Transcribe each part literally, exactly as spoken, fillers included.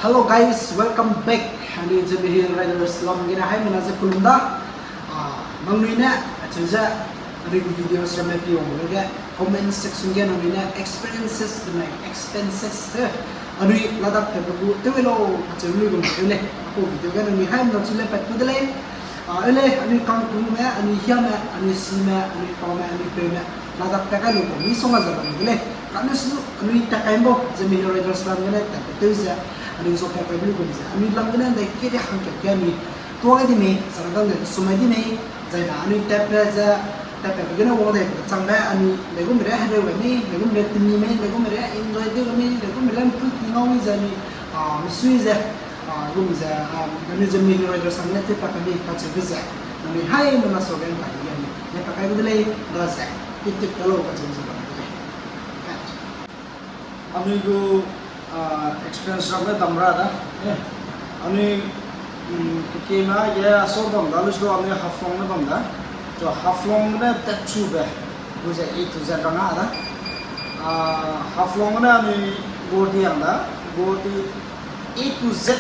Hello guys, welcome back. Anui Zeme Hill Riders lam gene haimena ze kelum da. Ah, nangnui ne, acheu ze, anui gu videos ramme pi wang lu ge, comment section ge nangnui ne experiences benai expenses, eh, anui Ladakh tatbe gu tew lau, acheu lui gum tew lei. Apau video ge nangnui haimena chu le pat ku de lei. Ah, eu lei, anui kangpungme, anui hiame, anui sime, anui paume, anui peume, Ladakh tat kai lu gu mi song a ze bam de lei. Kane su anui tat kai bau, Zeme Hill Riders lam gene tatbe tew ze, anui zo pat kai be lu gum ze, anui lam gene ndai ke de hangkat ge anui tuâ gai di mei, zara gang de sumai di mei, zai na anui tatbe ze, tatbe gene wang dai changbe anui ndaigum re hereu gai mei, ndaigum re temi mei, ndaigum re enjoy tew gai mei, ndaigum re mpu ti ngau mi ze anui, ah, misui ze, ah, gum ze, ah, anui Zeme Hill Riders lam gene tew pat kai mei kacheube ze, nangnui haimena suage ngkai ge anui ne pat kai gu de lei, daze, tip tip kai lau kacheube ze bam de lei. Anui gu, ah, expense ramme dam ra da. Eh, anui, mm, kekeme ge asau bam da, lu su anui Haflong ne bam da. Chu Haflong ne tatchube gu ze A to Z rang a da. Ah, Haflong ne anui Guwahati hang da, Guwahati A to Z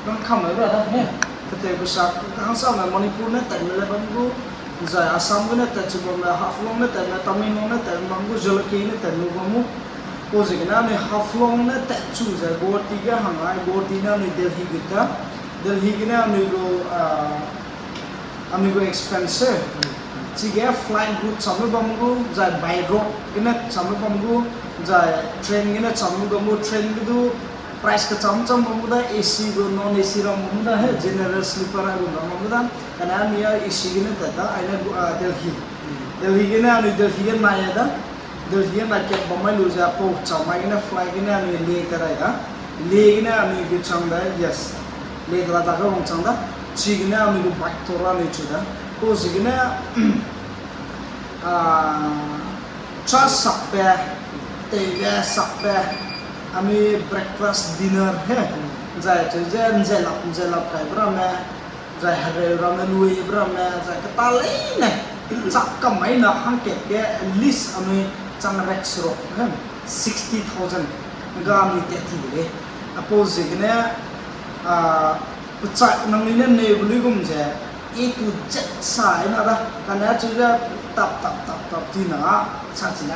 rang kam le ra da. Eh, ketew kesak, hangsame Manipur ne tatme le bam gu, zai Assam gu ne tatchu bam le, Haflong ne tatme, Tamenglong ne tatme bam gu, Jalukie ne tatme bam gu. Pau ziegene anui Haflong ne tatchu ze Guwahati ge hang ai, Guwahati ne anui Delhi gut da. Delhi gene anui gu, ah, anui gu expense, chige flight route chame bam gu, zai by road gene chame bam gu, zai train gene chame bam gu, train ge du price kecham cham bam gu da, A C gu non A C ram bam gu da, he, general sleeper a gu ram bam gu da, kane anui a A C gene tat da, aine gu, ah, Delhi. Delhi gene anui Delhi ge nai da, Delhi ge nai kat bam mai lu ze apau cham mai gene flight gene anui Leh tat dai da. Leh gene anui gu chang da, yes. Leh Ladakh ge wangchang da. Chigene anui gu bike tour anui chu da. Pau ziegene, ah, cha sakbe, teibe sakbe, anui breakfast, dinner he. Zai cheu ze nzelap, nzelap kaibe ramme, zai hereu ramme, luibe ramme, zai keta leine, chak kam mai na hangkat ge at least anui chang rek seruk, he, sixty thousand ga anui tat ti de lei. Apau ziegene, ah, pechak nangnui ne neu be luigum ze, A to Z sa ina da, kane chu ze tap, tap, tap, tap ti na, sa chi la.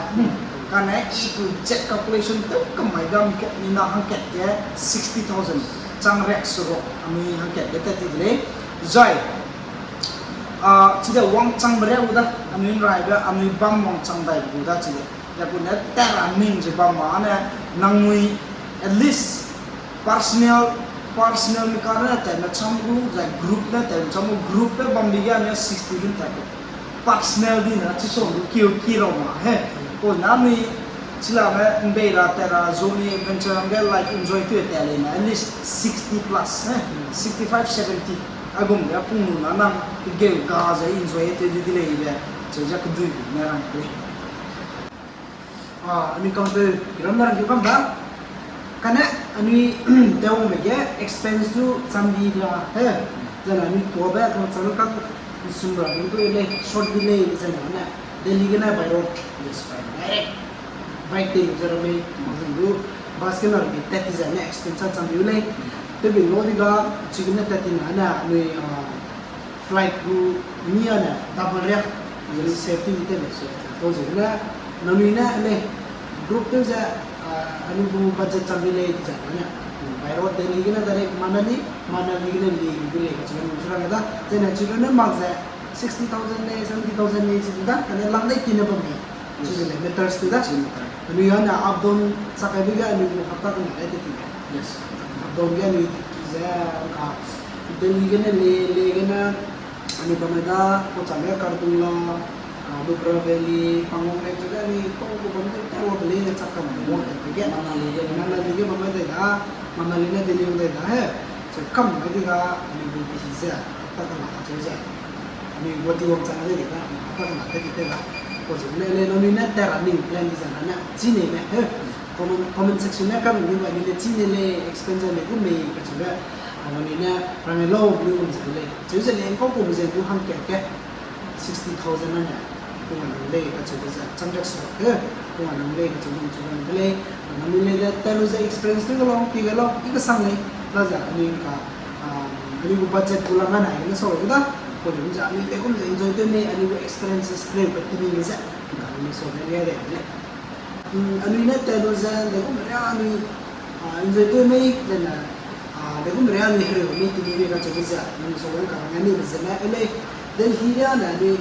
Kane A to Z calculation tew kam mai ga mi ke, mi na hangkat ge sixty thousand, chang rek seruk, anui hangkat ge tat ti de lei. Zai, ah, chide wangchangbe riâ gu da, anui nraibe, anui bam wangchang dai gu da chide. Yakune tat ra ning ze bam ma ne, nangnui, at least, personal, personal mi kane tatme cham gu, zai group ne tatme cham gu, group pe bam bi ge anui sixty run tat gu. Personal di na, chi song gu kiu ki rau ma, he. Pau na anui, chi lame, mbei ra tat ra, zone adventure ge life enjoy tew tat lei na, at least sixty plus, he. Sixty five, seventy. Aigum ge pung lu na nang, kegeu ga ze enjoy tew di de lei be, cheu ze kedui gu ne rang de lei. Ah, anui kangpeu, kiram na rang kiu kam da. Kane, anui tewangbe ge expense tu chambi la, he. Zai na anui tuabe, kang chang kang nsum ra du tu lei, short de lei, zai na ne. Delhi gene by road, yes, by road. Direct. Bike te lu ze ra mei, mak zang du, bus gene ra mei, tat ti zai ne expense chambi u lei. Tewbi lo di ga, chigene tat ti na ne, anui, ah, flight gu mi ane double riak, zai safety di te lei. Pau ziegene, nangnui ne, ane, group tew ze, ah, anui gu budget chambi lei di zai ne, by road Delhi gene direct Manali, Manali gene Leh gu lei, kacheu nung su rang da, zai ne chirune mak ze, sixty thousand lei, seventy thousand lei, chi di da, kane lang dai kine bam mei. Chi de lei, meters tu da. Anui ane up down sa kaibe ge anui gu hapta kena dai te ti lei. Up down ge anui ze, ka, Delhi gene Leh, Leh gene, anui bam mai da, pau cham ge Khardungla, ah, Nubra Valley, Pangong Lake, chu ge anui pau gu bam ge, pau gu lei ne chak kam de, pau ge Manali ge, Manali ge bam mai dai da, Manali ne Delhi wang dai da, he, chu kam mai di ga, anui gu pehî ze, hapta kena acheu ze. Anui Guwahati wangchang dai di ga, hapta kena tat ti te da. Pau ziegene lei, nangnui ne tat ra ning plan di zai na ne, chi nei me, he, comment, comment section ne kam ni ba ni le chi nei lei, expense lei gu mei, kacheube, a, nangnui ne rang lau, mi wang ze lei. Cheu ze lei, ngkau kum ze du hangkat ge, sixty thousand ane, pung a nang lei, kacheube ze, chang rek seruk, he, pung a nang lei, kacheu nang chu nang de lei, nangnui lei de, tat lu ze experience tew ge lau, pi ge lau, i kesang lei. Daze anui ka, ah, anui gu budget gu lam ga nai gene sau lu da. Pau lu ze anui degum ze enjoy tew mei, anui gu experiences play pe timi me ze. Ka anui sau ge lia de le. Hmm, anui ne tat lu ze degum ria anui, ah, enjoy tew mei, zene, ah, degum ria anui hereu mei timi me kacheu ze, anui sau ge ka ngai ni be zene, ele, Delhi ria ne anui,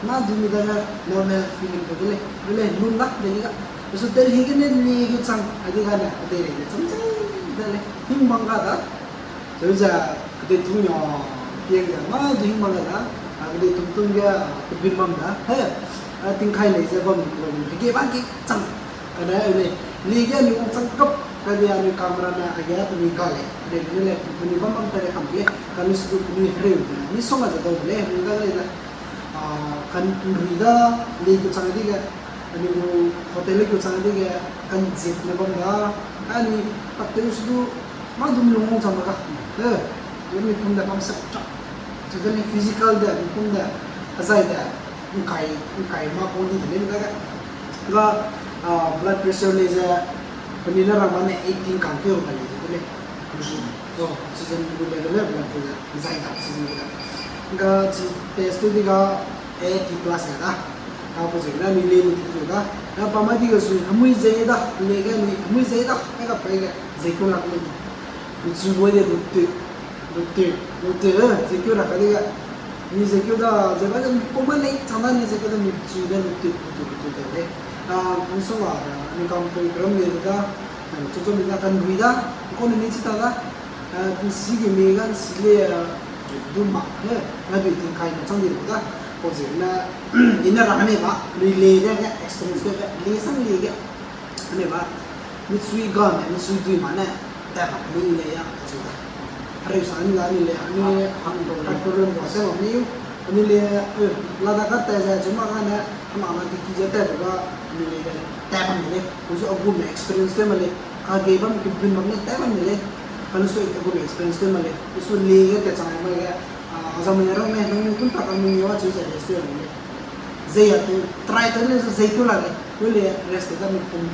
na du mi dage normal feeling pe de lei, ele, lun da, Delhi ga. Su Delhi gene ni gu chang, adi ga ne, adi rei ne, chang chang da lei, hing bang ga da. Cheu ze, kedei tung ya, piang ze, ma du hing bang ga da, a, kedei tung tung ge, kebin bam da, he, a, tingkai lei ze bam, bam, hege ba ge chang, kane, ele, ni ge ni wang chang kap, kane anui camera ne, a ge, penui ga lei, ele, ni lei, penui bam bam ta lei kam ge, kane su du penui hereu ne, misongga ze dau de lei, hereu da lei da. Ah, kan nrui da, lei gu chang dige, anui gu hotel lei gu chang dige, kan zip ne bam da, anui tak tew su du, ma du mi lung chang da ga, eh, mi pum de bam sap chak, cheu de lei physical de, mi pum de, azai de, nkai, nkai ma pau di de lei da ga, ga, ah, blood pressure lei ze, penui ne rang ma ne eighteen kang keu ba lei de lei. Oh, oxygen gu level le blood gu le, zai da oxygen gu le. Ga chi test tew di ga eighty plus ya da. Ga pau ziegene anui lei lu di da. Ga pa mai di ga sui, hemui zei da, lei ge anui, hemui zei da, ka ga pei ge, zei keu lak lei. Lu chu boi de lu tei, lu tei, lu tei, eh, zei keu lak ka di ga. Mi zei keu da, zei ba de mi pau mai lei, chang da ni zei keu da mi chu de lu tei, lu tei, lu tei de lei. Ah, mi song a, anui kam pui gram lei da, Chuchu mi na kan rui da, economy chi ta da, eh, di si ge mi gan si le, eh, du mak, eh, na dui tingkai na chang di lu da, pau ziegene, i ne rang ne ba, lui le de ge, experience de ge, le sang le ge, ne ba, mi chui ga ne, mi chui dui ma ne, ta ma, mi le ya, chu da. Hereu sa ni la ni le, ni le, hang, petroleum ga se ma mi, ni le, eh, la da ka ta ze, chu ma ga ne, hema na di ki ze ta ga, ni le de, ta ma ni le, chu a gu me experience de ma le. Kage bam, kebun bam ne tat bam de lei. Kane su gu experience tew ma lei. Su le ge tat chang mai ge, ah, azam ne rang me, nang ni kun ta kang ni wa chu ze rest tew lei. Zei ya tu, try tew le zei tu la lei. Lu le rest tew da mi pum,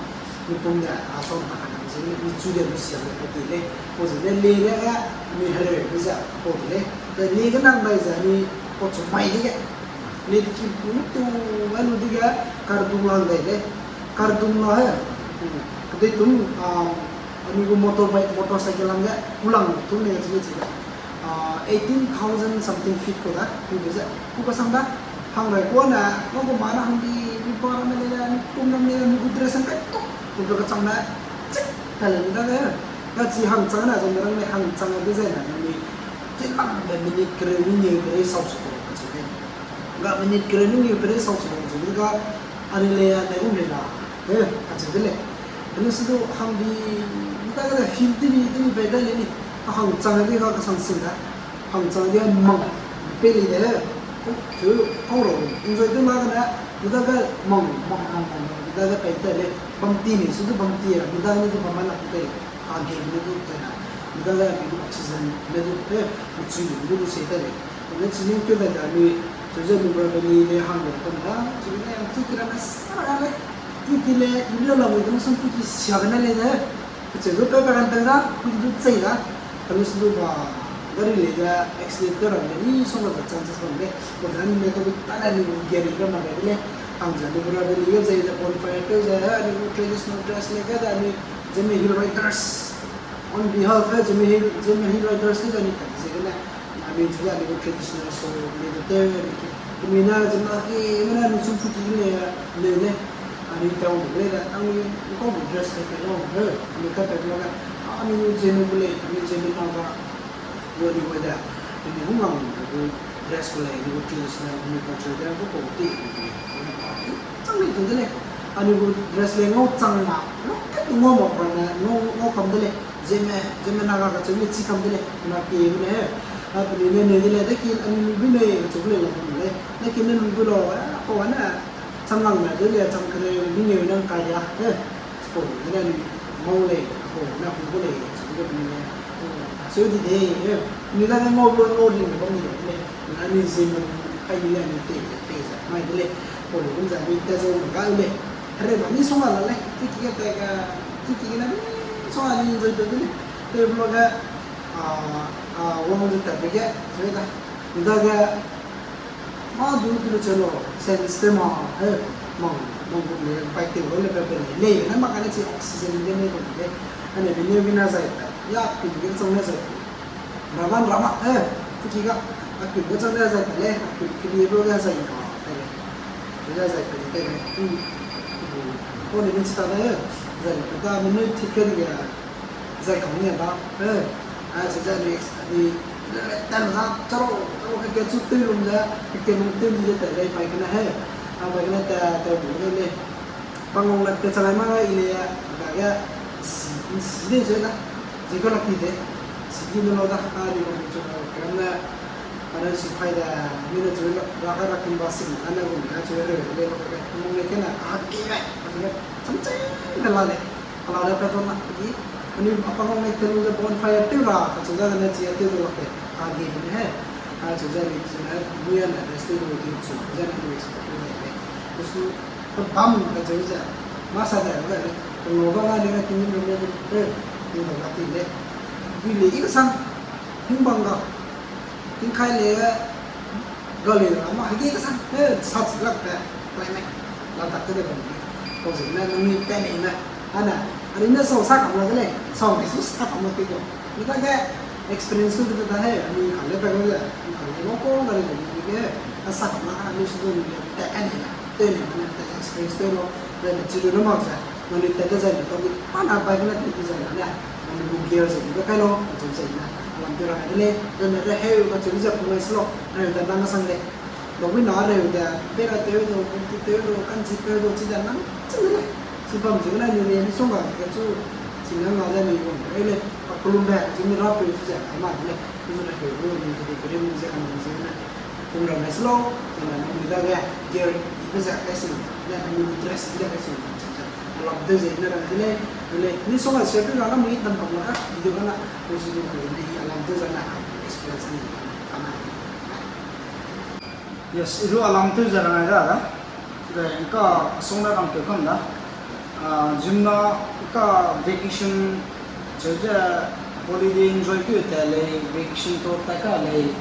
mi pum de, ah, song ta kang ze mi chu de lu sia le pe de lei. Pau ziegene le le ga, mi hereu lu ze pau de lei. Te le ge nang bai ze mi pau chu mai de ge. Le de ki pu tu, wa lu de ge, kardung lang dai lei. Kardung la he. Kedei tum, ah, anui gu motorbike, motorcycle lam ge, kulang tum ne chi chi da. Ah, eighteen thousand something feet ku da, ku be ze, ku ka sang da. Hang rai ku na, ma gu ma na hang di, mi pa na me le le, mi pum na me le, mi gu dress hang kai tuk, ku be ka chang na, chik, ka le da le. Ka chi hang chang na, zong na rang le hang chang de ze na, mi, chi lang be minute kere, mi ne kere sau su ko ka chi le. Ga minute kere nung ni pere sau su bang chu ga, ani le a ne gum le la, eh, kacheu de lei. Ani su du hang di, nta ga da feel di ni, di ni pe da le ni. A hang chang di ga kasang sin da. Hang chang di a mang, pe li de. Chu, kau ro, enjoy de ma ga na, nta ga mang, mang, mang, mang, nta ga pe de le. Bam ti ni, su du bam ti ra, nta ga ni du bam ma la pe le. A game ne du pe na, nta ga ni du oxygen ne du pe, chui ni du du se de le. Ne chi ning keu dai da mi, chu ze Nubra Valley le hang le bam da, chu ne yang tu kira na sa ra le, tu ki le, i le la mi de song tu ki sia ga na le de. Pe che du pe pe ran tang da, tu ki du chei da. Kanu su du ba, gari le da accident te ran le, ni song da chances bam le. Ko da ni me to bi ta na ni gari ga ma le le. Hang ze Nubra Valley ga ze da bonfire te ze, ni traditional dress le ga da ni Zeme Hill Riders. On behalf of Zeme Hill, Zeme Hill Riders te da ni tak ze ga na. Anui chu da anui gu traditional song le de te, anui ki, anui na zena ki, mena anui chu pu ki le, le le, anui tau le da, anui ko gu dress kai kai lau, he, anui kai kai lau da, anui Zeme gu le, anui Zeme na ga, gu anui gu da, anui hung lang gu dress gu le, anui gu traditional, anui culture da, gu ko ti, chang le tu de le, anui gu dress le ngau chang na, ngau, ngau ma pa na, ngau, ngau kam de le, Zeme, Zeme na ga kacheu le chi kam de le, na ki ne he. A, penui ne ne de le, de ki, a, lu bi ne, kacheu le la bam le. De ki ne lu bi lo, a, ko wa ne, cham lang na de le, cham kere, mi ne nang kai ya, he. Ko ne ne, mau le, ko na ku ko le, cheu de penui ne. Cheu di de, he. Ni da ne mau lo, lo ri ne bam ni le. Na ni Zeme, kai ni le, ni te, te, te, mai de le. Ko le, kum za ni te zo ga le. Hereu ba ni song la le. Ki ki te ga, ki ki na ni song ni enjoy de le. Te blo ga, A, a, wang ze tatbe ge, cheu da. Midage, mâ du tu le cheu lo, sense te ma, he, mang, mang gu le, pai te lo le pe pe le, le, ne ma kane chi oxygen ge ne pe le, ane bi ne bi na zai pe, ya pin ge chang ne zai pe. Raman rama, he, ki ga, a pin ge chang ne zai pe le, a pin ki le bo ge zai na, pe le. Pe le zai pe le, pe le. Hmm. Ko ne min chi ta ne, zai pe ta, min ne tip ke de ge, zai kang ne ba, eh, a, chi ze ni, ni, le, le, tan za, charo, charo ke ke chu tui lum ze, ke ke lum tui ni ze te lei pai kena he, a pai kena te, te bu le le. Pangong le pe chalai ma i le, a ga ge, si, si de ze da, ze ko la pi de, si di me lo da, a ni ko chu, kram ne, a ne si pai da, mi ne chu ra ka ra kin ba si, a ne gu ne, a chu re le lo ke, pangong le ke na, a ke me, a ke me, cham chai me la le. Ala da pe to na, di, ani apang ne telu de bonfire tew ra, kachu da ne chi tew de la pe, a ge ne he. Kachu ze ni chi ne, muya ne, de stu de di chu, ze ne ni export de pe. Su, pe bam kachu ze, ma sa da ga ne, pe ngo ba ga ne, ti ni ne, pe, ni da ga ti ne. Bi le i ka sang, hing bang ga. Tingkai le, ga le ra ma, hege ka sang, eh, sa chi lak pe, climate, la tak te de bam ne. Kau ze ne, nang ni pe ne me. Ana, ani ne sau sa kam la de lei, sau ne su sa kam la te ko. Ni ta ge, experience tu de ta he, ani ka le pe ko de, ani ka le mo ko ga le de ni ge, a sa kam la, ani su de ni le, te ka ne, te ne, ne, te experience te lo, de ne, chi de no ma ze. Nang ni tat de zai ne, tau ni pa na bai gene tat de zai ne, nang ni gu gear ze ni be kai lo, a cheu zai ne, alam tew ra de lei, nang ne reheu ka cheu ze pu mai se lo, reheu tat na masang lei. Dau wi na reheu de, bera tew do, kumtu tew do, kanchi tew do, chi de nang cheu de lei. Chi bam cheu ne ni ni song ga, ka chu, chi ne nga de ni gu, reheu lei, pa kelum be, chu mi ra peu chu ze, ka ma de lei, chu reheu gu ni de, bere mu ze ka nang ze ne. Pung ra mai se lo, tena nang mi dage, gear, ibe ze kai sing, ne nang mi dress, ibe kai sing, alam tew ze ne ra de lei, de lei, ni song a share tew ra la mi tam kam la ka, video ka na, ko si du ka ne, i alam tew ze na, experience ni, ka na. Yes, i du alam tew ze ra ngai da da. De, ka song na rang tew kam da. Ah, zimna ka vacation cheu ze holiday enjoy tew tat lei, vacation to tat ka lei,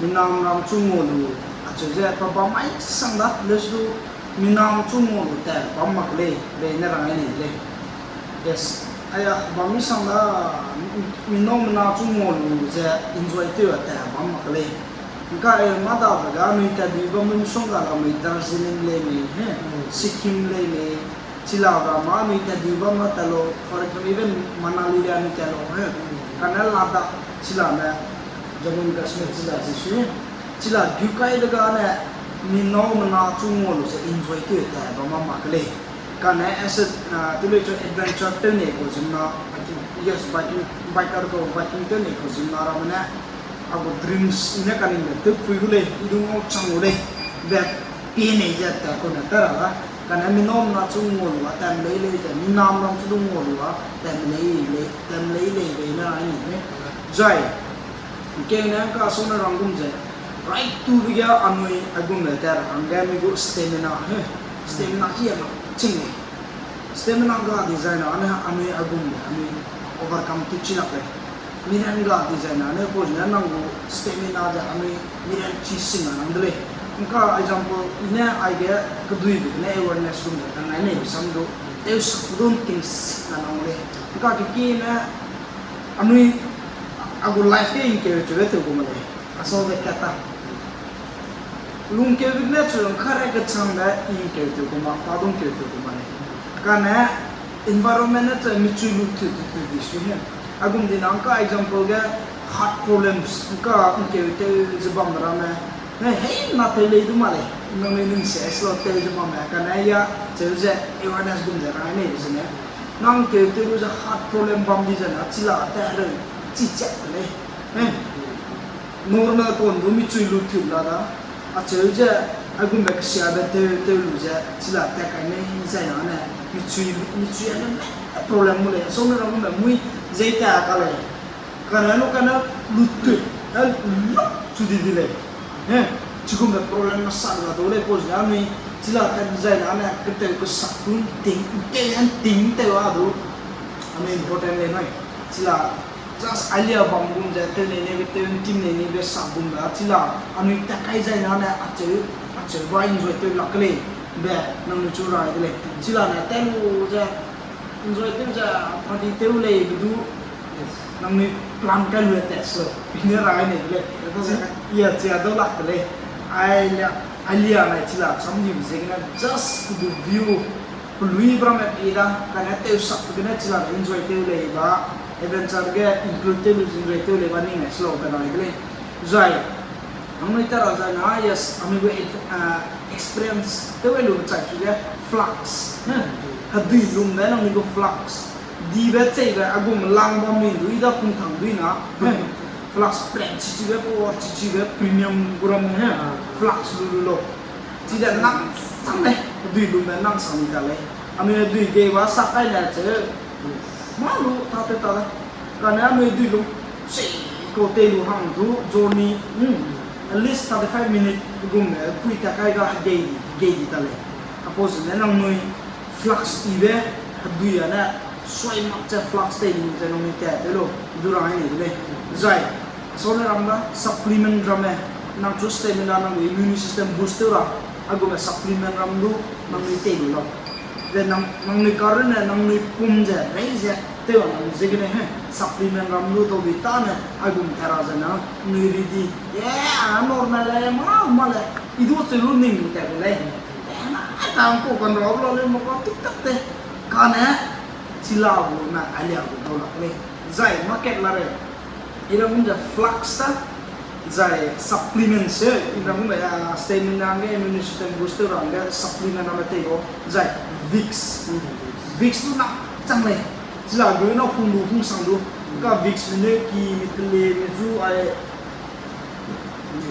minam ram chu ngau lu, acheu ze pa bam mai sang da, lesu minam chu ngau lu tat bam mak lei, lei ne rang ai ni lei. Yes, aya bam mi sang da, minam mena chu ngau lu ze enjoy tew tat bam mak lei. Nka e mâ dabe ga anui tat dui bam misongga la mei Darjeeling lei mei, he, Sikkim lei mei, chila ga ma anui tat dui bam na tat lau, for example, even Manali le anui tat lau, he. Kane Ladakh, chila ne, Jammu and Kashmir chila ji sui, chila dui kai de ga ne, minau mena chu ngau lu ze enjoy tew tat bam ma mak lei. Kane as a, ah, tew lei chu adventure tew nei kau zimna, biking, yes, biking, biker kau biking tew nei kau zimna ramme ne, a gu dreams i ne kaningbe tewpui gu lei, i du ngau chang gu lei, be pie nei ze tat kau ne tat ra da. Kane minau mena chu ngau lu a, tat lei lei ze, minam ram chu du ngau lu a, tat lei lei, tat lei lei bei ne ra ni lei. Zai, keu ne ka sone rang gum ze, right to be ge anui aigum le tat ra hangge mi gu stamina, he, stamina i a mak ching lei. Stamina ga design a ne anui aigum le, anui overcome tew chi lak lei. Miran ga design a ne pau ne nang gu stamina ze anui miran chi sing a nang de lei. Nka example, i ne aige keduibe ne awareness gum ze kangai nei sam du, tew sak du nting sing a nang lei. Nka keki ne anui a gu life ge ngkeu chebe tew gu ma lei. Asau de kata. Lungkeu ne chu ngkare kechangbe ngkeu tew gu ma, pa du ngkeu tew gu ma lei. Kane environment ne chu michui lu tu tu tu di sui he. Aigum di nang ka example ge heart problems, nka ngkeu tew ze bam ramme, he, hei na tew lei du ma lei. Nangnui ningse slow tew ze bamme, kane ya cheu ze awareness gum ze rangai nei zene. Nang ngkeu tew lu ze heart problem bam di zena, chila tat reu, chi chat de lei. He. Normal kon du michui lu tu la da. Acheu ze, aigumbe kesiabe tew, tew lu ze, chila tat kai mei zai na ne, michui, michui ane problem mu lei, asau ne rang gumbe mui zei tat ka lei. Kane lu kane lu tu, he, lak chu di di lei. He, chigumbe problem masa la du lei pau zene anui, chila tat zai na ne, ketew kesak tu nting, nte nting tew a du. Anui important lei nai. Chila Just alia bam gum ze tew nei neibe, tew ntim nei neibe sa gum da, chila anui tat kai zai na ne acheu, acheu ba enjoy tew lak lei be, nangnui chu rai de lei. Chila ne tat lu ze enjoy tew ze party tew lei be du, nangnui plan kai lu tat se, pine rai nei de lei. Ia chia dau lak de lei. Alia, alia nai chila cham dibe ziegene just to view, pelui bramme pi da, kane tewsak gene chila ne enjoy tew lei ba, adventure ge include tew lu enjoy tew lei ba ning ai slow ka dai de lei. Zai, nangnui ta ra zai na, yes, anui gu ex-, ah, experience tew ai lu chai chu ge flux. Hedui lum de nangnui gu flux. Dibe cheibe a gum lang bam min dui da pung thang dui na. Flux brand chichibe, power chichibe, premium gu ram he. Flux lu lu lo. Chide nang sang lei, hedui lum de nang sang mi ta lei. Anui hedui gei ba sa kai ne che. Mâ lu ta te ta da. Kane anui hedui lum, sei kau tei lu hang du journey, hmm, at least thirty-five minute gum ne pui ta kai ga hegei di, hegei di ta lei. Apau zene nangnui flux ibe, hedui a ne, suai mak ze flux tei lu ze nangnui tat tew lu, du rang ai nei de lei. Zai, sau ne ram da, supplement ramme, nang chu stamina, nangnui immune system boost tew ra, a gum ne supplement ram du, nangnui tei lu lau. Ze nang, nangnui karune, nangnui pum ze, rei ze, tew a nangnui ziegene he, supplement ram du, tau dui tane, a gum tat ra ze na, nangnui ri di, e, a normal le, mâ, mâ le, i du cheu lu ning lu tat gu lei. E, na, tang ku kan ra lau lei, mâ ka tik tak te, kane, chila gu na, alia gu dau lak lei. Zai, market la rei. I ram gum ze flux ta, zai supplements, i ram gum ze, ah, stamina ge, immune system boost tew ra hangge supplement ramme tei lau, zai Vicks. Vicks du na chang lei. Chila gu na hung lu hung sang du. Ka Vicks me ne ki mi tele mi zu ai,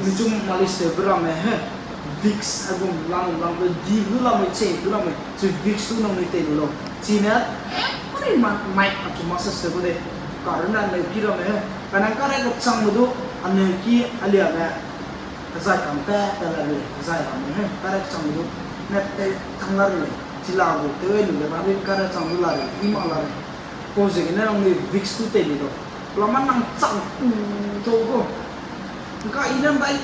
mi chu malis tewbe ramme he. Vicks a gum lang lang be di du lamui che du lamui. Chi Vicks du nangnui tei lu lau. Chine, every month, mai a chu massage tew gu de. Karune aneu ki ramme he. Kane kare kechangme du, aneu ki aliame. Zai kangpe, pe la rei, zai ramme he. Kare kechangme du, ne tew tang la rei. Chila gu tew ai lu le, ramme kare chang du la rei. I mak la rei. Pau ziegene nangnui Vicks du tei lu lau. Pelama nang chang ku tau gu. Ngka i ne ndai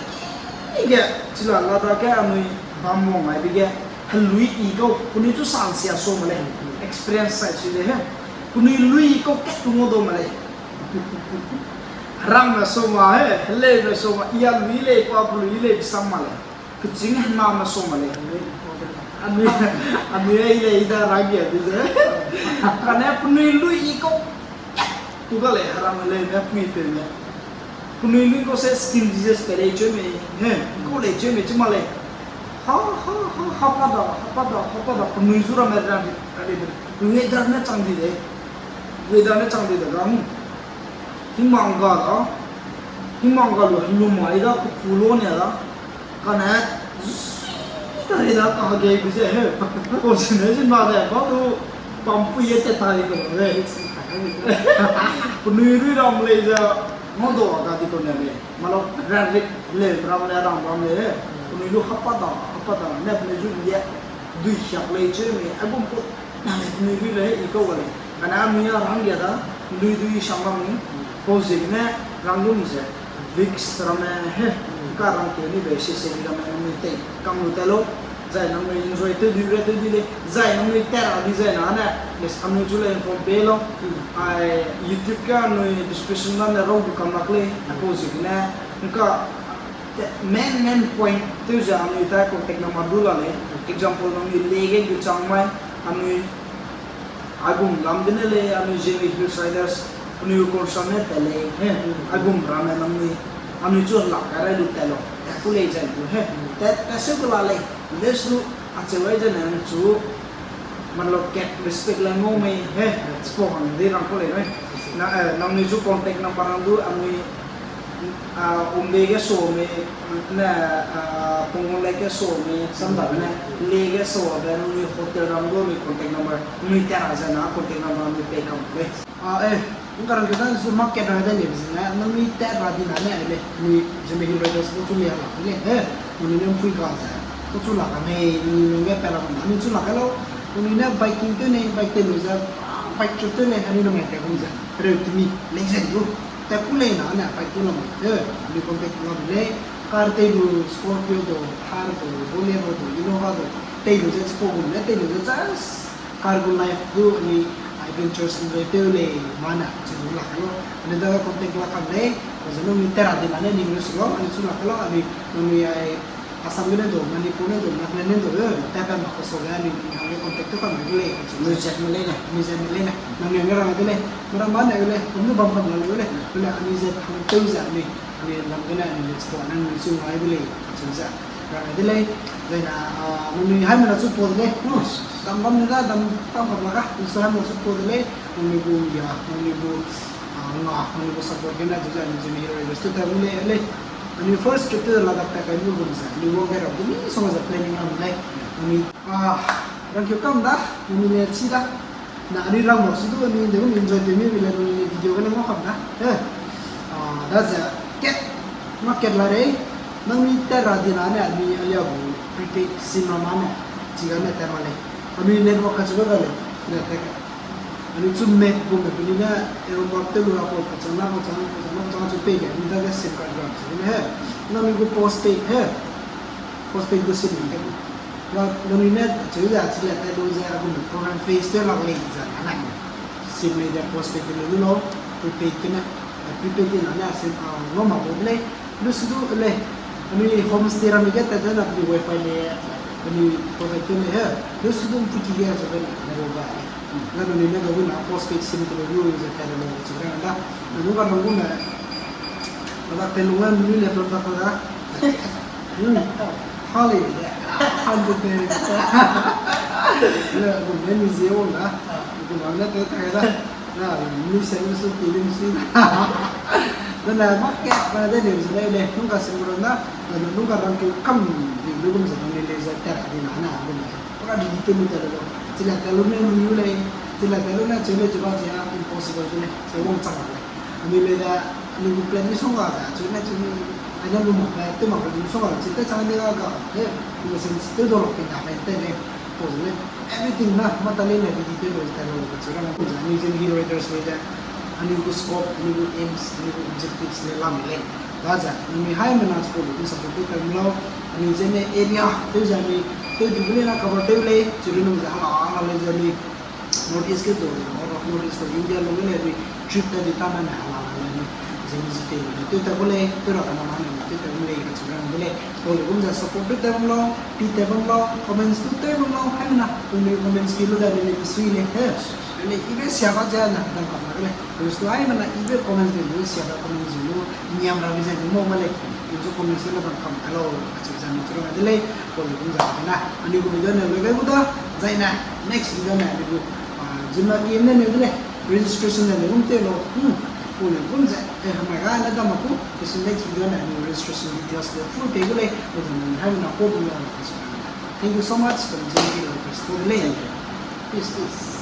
ki ge, chila la dage anui bam wang aibe ge, helui i kau, penui chu sansia sa ma lei, experience sai chui lei he. Penui lui i kau kat tu ngau dau ma lei. Herangme sa ma he, heleume sa ma, i a lui lei, pa pelui lei, sam ma lei. Kechîng hename sa ma lei. Anui, anui, anui ai lei, i da ra ge bi ze. Kane penui lui i kau tu ga lei, herang heleume, pui peume. Penui lui kau se skin disease pe lei cheu mei, he, kau lei cheu mei, chi ma lei. Ha, ha, ha, ha pa da, ha pa da, ha pa da, penui zu ramme ra di, ra di, weather ne chang di de. Weather ne chang di de ga, hmm. Himang ga da, himang ga lu, lu mai da, ku ku lo ne da. Kane, zui, ta ri da, ka ge bi ze he. Kau sine zi ma de, ba du, pampui ye te ta di kau de. Penui lui ram lei ze, ngau dau ga di kau ne lei. Malo, ra ri, le ram le, ram ram le. Penui lu ha pa da, ha pa da, ne penui zu ye. Dui hiak lei cheu mei, a gum kau, na lei penui lui lei, i kau ga lei. Kane anui a rang ge da, lui dui sang lam ni. Pau ziegene, rang lu mi ze. Vicks ramme he, ka rang keu ni be, se se ni ramme nangnui tei, kam lu tat lau, zai nangnui enjoy tew dui re tew dui lei, zai nangnui tat ra di zai na ne, yes, anui chu lei inform pe lau, ai YouTube ge anui description ga ne rau du kam lak lei, apau ziegene, ngka, te, main, main point tew ze anui ta contact number du la lei, example nangnui le ge gu chang mai, anui, a gum lam gene lei, anui Zeme Hill Riders, anui concert ne tat lei, he, a gum ramme nangnui, anui chu lak kai rai lu tat lau, ta ku lei zai lu, he, ta, ta seu ku la lei, leu su, acheu ai zene chu, मतलब, cat respect la ngau mei, he, chipau hang de rang kau lei, he. Na, eh, nangnui chu contact number hang du, anui, ah, Umbe ge sa mei, ne, ah, Ponggonglei ge sa mei, samda ne, le ge sa be, nangnui hotel ram du, anui contact number, anui tat ra zai na contact number anui pei kam lei. Ah, eh, ngka rang ke da, market ra da lei, zene, nangnui tat ra di na ne, lei, anui Zeme Hill Riders du chu le la, lei, eh, nangnui ne mpui ga ze, du chu la ka mei, nangnui ne pa la ka mei, anui chu la ka lau, nangnui ne biking tew nei, bike tew lu ze, Bike trip tew lei, anui namai tat gum ze, reu temi, lei ze du. Tat ku lei na ne, bike tew lamai te, anui contact lam lei, car tei lu, Scorpio du, Thar du, Bolero du, Innova du, tei lu ze, chipau gum ne, tei lu ze, just, car gu life du, anui, adventures enjoy tew lei, ma ne, chi du lak lo, anui dage contact la kam lei, pa ze nangnui tat ra di na ne, ning lu su lo, anui chu lak lo, anui, nangnui ai, Assam gene du, Manipur ne du, Nagaland ne du, eh, tat pa mak ka so ge, anui, nangnui hangge contact tew kam mai gu lei, anui zat me lei ne, anui zat me lei ne, nangnui hangge rang de lei, meram ma ne lei, kum du bam kam la lu lei, lu lei, anui zat hang tew ze, anui, anui lam gene, anui le chipau, nangnui chu ngai de lei, acheu ze, rang de lei, zai na, ah, nangnui haimena chu pau de lei, hmm, dam bam ne da, dam bam kam la ga, nangnui haimena chu pau de lei, nangnui gu ya, nangnui gu, ah, nga, nangnui gu support gene, zai anui Zeme Hill Riders tew tat gu lei, lei. Anui first trip tew Ladakh tat kai lu gum ze, anui wang gai ra du misongga ze planning lam lei. Anui, ah, rangkeu kam da, nangnui le chi da. Na anui rang mak su du, anui de gum enjoy tew mi le nangnui le video gene ngau kam da. Eh, ah, daze, kat, mâ kat la rei, nangnui tat ra di na ne, anui alia gu prepaid SIM ra ma ne, chigane tat ma lei. Anui network kacheu ga lei, ne tat ga. Anui chu map gume penui ne, arrow mark tew lu ra pa, pachang na, pachang, pachang na, pachang chu pei lei, anui dage SIM card ram se ne he. Nangnui gu postpaid he. Postpaid gu SIM ram te. Wa, nangnui ne, cheu ze, chi le tat lu ze, a gume program phase tew lak lei ze, anai. SIM lei de postpaid te lu lu lau, prepaid gene, eh, prepaid te na ne, SIM, ah, ngau mak gu de lei. Lu su du lei, anui homestay ramme ge tat de na penui wifi lei, penui provide tew lei he. Lu su du mpuiki ge ze be ne, ne ro ba lei. Ga nangnui ne ga gu na postpaid SIM te lu lu ze tat de lau ze rang da. Nangnui ga rang gu ne, Ladakh te lung ne nangnui le plan tak da. Hmm. Ha lei de. Han de te. Le, gu ne mi zie wang da. Gu ne te ta da. Na, mi se lu su ti lu su. Na, na, mâ kat, na de lei ze lei lei. Nung ga SIM ram da. Na, nung ga rangkeu kam di lu gum ze nangnui lei ze tat ra di na ne, gu ne. Pura di di tew lu tat lu lau. Chi le tat lu ne lu lu lei. Chi le tat lu ne cheu lei cheu ba chi a impossible de lei. Cheu wangchang ra lei. Anui lei de, anui gu plan misongga ze, cheu ne cheu ne, ai ne lu mak be, tew mak be misongga, chi tat chang de ga ga, eh, in the sense, tew dau lak pe na be te lei, pau ze lei, everything na, mâ ta lei ne, di di tew lu ze tat lu, cheu ra mak ze, anui Zeme Hill Riders lei de, anui gu scope, anui gu aims, anui gu objectives lei lam lei. Daze, nangnui haimena chipau lu gu support tew tat lau, anui Zeme area, tew ze anui, tew di gu lei na cover tew lei, cheu lu nung ze, hala, hala lei ze anui, North East ge du, out of North East du, India lung ge lei anui trip tat di ta ma ne hala la lei anui, Zeme zi tew lu lei, tew tat gu lei, tew ra kena ma ne, tew tat gu lei, kacheu rang gu lei, pau lu gum ze support tew tat bam lau, pi tat bam lau, comments tew tat bam lau, haimena, nangnui comments pi lu da anui ne pi sui lei, he, anui ibe sia ba ze ne, dang kam la lei, anui su haimena ibe comments pi lu, sia ba comments pi lu, niam ra bi ze anui mau ma lei, i zu comments tew ne dang kam la lau, kacheu ze anui chu rang de lei, pau lu gum ze kena, anui gu video ne lu gai gu da, zai ne, next video ne, anui gu, ah, Zeme ki ne ne de lei, registration ne ne gum tew lau, hmm, pau lu gum ze, eh, hamai ga ne dam ma ku, next video ne anui registration details le full pei gu lei, pau ze ne haimena pau gum ze, Thank you so much for joining us for the link. Peace, peace.